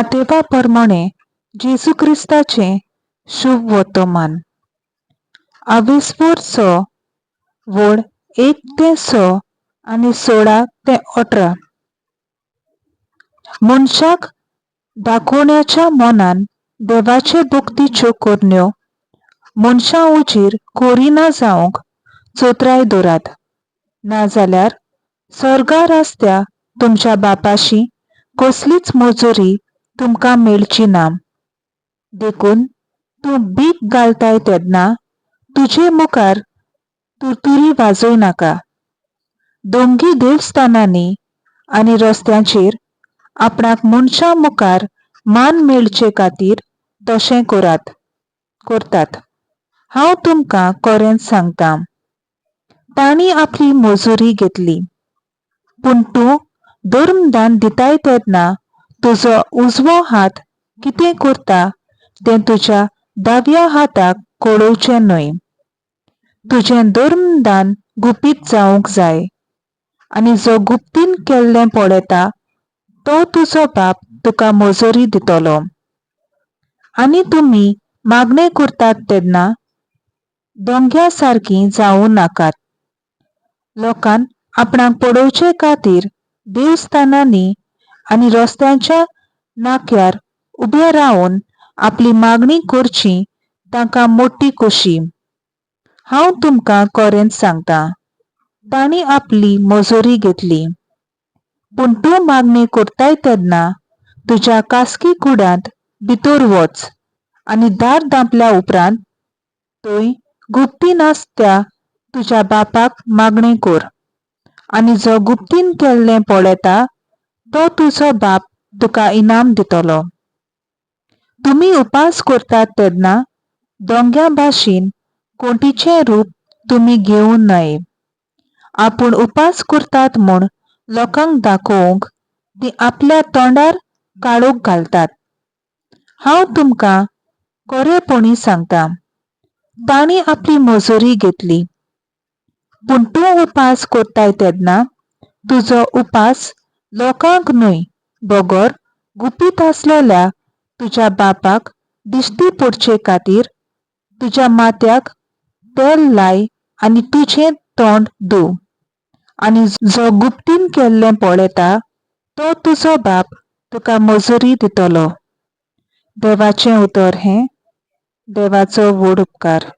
मातेवा परमाणें जेजू क्रिस्ताचें शुभ वर्तमान. आवेस्वोर स वळ 1 ते 6 आनी 16 ते 18. मनशाक दाखोवण्याच्या मनान देवाचे भक्तीच्यो करण्यो मनशां उजीर करिना जावंक चतुराय दवरात, नाजाल्यार सर्गार आसत्या तुमच्या बापाशी कसलीच मजुरी तुमकां मेळची ना. देखून तूं भीक घालताय तेन्ना तुजे मुखार तुरतुरी वाजय नाका. दोंगी देवस्थानांनी आनी रस्त्यांचेर आपणाक मनशां मुखार मान मेळचे खातीर तशें करतात. हांव तुमकां खरेंच सांगता, तांणी आपली मजुरी घेतली. पूण तूं धर्मदान दिताय तेन्ना तुजो उजवो हात कितें करता तें तुज्या दाव्या हाताक कळोवचें न्हय. तुजें धर्मदान गुपीत जावंक जाय आनी जो गुप्तीन केल्लें पळयता तो तुजो बाप तुका मजुरी दितलो. आनी तुमी मागणें करतात तेन्ना दोंग्या सारकीं जावं नाकात. लोकान आपणाक पळोवचे खातीर देवस्थानांनी आनी रस्त्यांच्या नाक्यार उबे रावन आपली मागणी करची तांकां मोटी खोशी. हांव तुमकां खरेंच सांगता, तांणी आपली मजुरी घेतली. पूण तूं मागणी करताय तेन्ना तुज्या खासगी कुडांत भितर वच आनी दार धांपल्या उपरांत थंय गुप्तीन आसत्या तुज्या बापाक मागणें कर, आनी जो गुप्तीन केल्लें पळयता तो तुजो बाप तुका इनाम दितलो. तुमी उपास करतात तेन्ना दोंग्या भाशेन कोटीचें रूप तुमी घेवं नये. आपूण उपास करतात म्हूण लोकांक दाखोवंक तीं आपल्या तोंडार काळोख घालतात. हांव तुमकां खरेपणी सांगता, तांणी आपली मजुरी घेतली. पूण तूं उपास करताय तेन्ना तुजो उपास लोकांक न्हय बगर गुपीत आसलेल्या तुज्या बापाक दिश्टी पडचे खातीर तुज्या माथ्याक तेल लाय आनी तुजें तोंड धू, आनी जो गुप्तीन केल्लें पळयता तो तुजो बाप तुका मजुरी दितलो. देवाचें उतर हें. देवाचो व्हड उपकार.